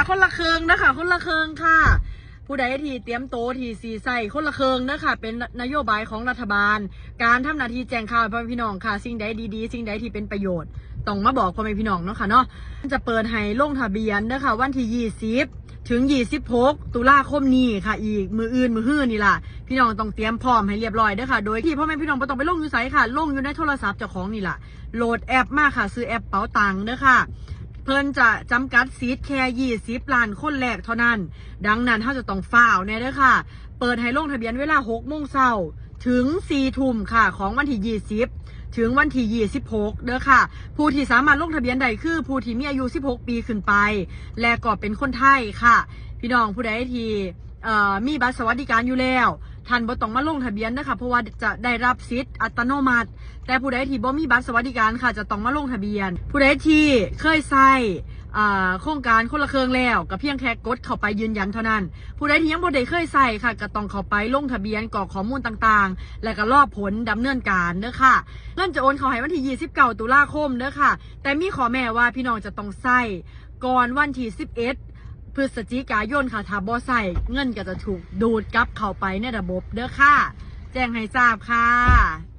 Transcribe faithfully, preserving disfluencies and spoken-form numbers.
คนละเครื่องนะคะ คนละเครื่องค่ะ ผู้ใดที่เตรียมโตที่สีใส่คนละเครื่องนะคะ เป็นนโยบายของรัฐบาล การทำหน้าที่แจ้งข่าวให้พ่อแม่พี่น้องค่ะ สิ่งใดดีๆ สิ่งใดที่เป็นประโยชน์ ต้องมาบอกพ่อแม่พี่น้องเนาะค่ะเนาะ จะเปิดให้ลงทะเบียนนะคะ วันที่ยี่สิบถึงยี่สิบหกตุลาคมนี้ค่ะ อีกมื้ออื่นมื้อฮื้อนี่ล่ะ พี่น้องต้องเตรียมพร้อมให้เรียบร้อยเด้อค่ะ โดยที่พ่อแม่พี่น้องบ่ต้องไปลงอยู่ไสค่ะ ลงอยู่ในโทรศัพท์เจ้าของนี่ล่ะ โหลดแอปมาค่ะ ซื้อแอปเป๋าตังเด้อค่ะ เพิ่นจะจำกัดสิทธิ์แค่ยี่สิบล้านคนแรกเท่านั้น ดังนั้นเราจะต้องฟ้าวแน่เด้อค่ะ เปิดให้ลงทะเบียนเวลาหกโมงเช้าถึงสี่ทุ่มค่ะ ของวันที่ยี่สิบถึงวันที่ยี่สิบหกเด้อค่ะ ผู้ที่สามารถลงทะเบียนได้คือผู้ที่มีอายุสิบหกปีขึ้นไป และก็เป็นคนไทยค่ะ พี่น้องผู้ใดที่เอ่อมีบัตรสวัสดิการอยู่แล้ว ท่านบ่ต้องมาลงทะเบียนนะคะ เพราะว่าจะได้รับสิทธิ์อัตโนมัติ แต่ผู้ใดที่บ่มีบัตรสวัสดิการค่ะ จะต้องมาลงทะเบียน ผู้ใดที่เคยใช้อ่าโครงการคนละเครื่องแล้ว ก็เพียงแค่กดเข้าไปยืนยันเท่านั้น ผู้ใดที่ยังบ่ได้เคยใช้ค่ะ ก็ต้องเข้าไปลงทะเบียน กรอกข้อมูลต่างๆ และก็รอผลดำเนินการเด้อค่ะ เงินจะโอนเข้าให้วันที่ยี่สิบเก้าตุลาคมเด้อค่ะ แต่มีข้อแม้ว่าพี่น้องจะต้องใช้ก่อนวันที่สิบเอ็ดพฤศจิกายนค่ะ ถ้าบ่ใช้เงินก็จะถูกดูดกลับเข้าไปในระบบเด้อค่ะ แจ้งให้ทราบค่ะ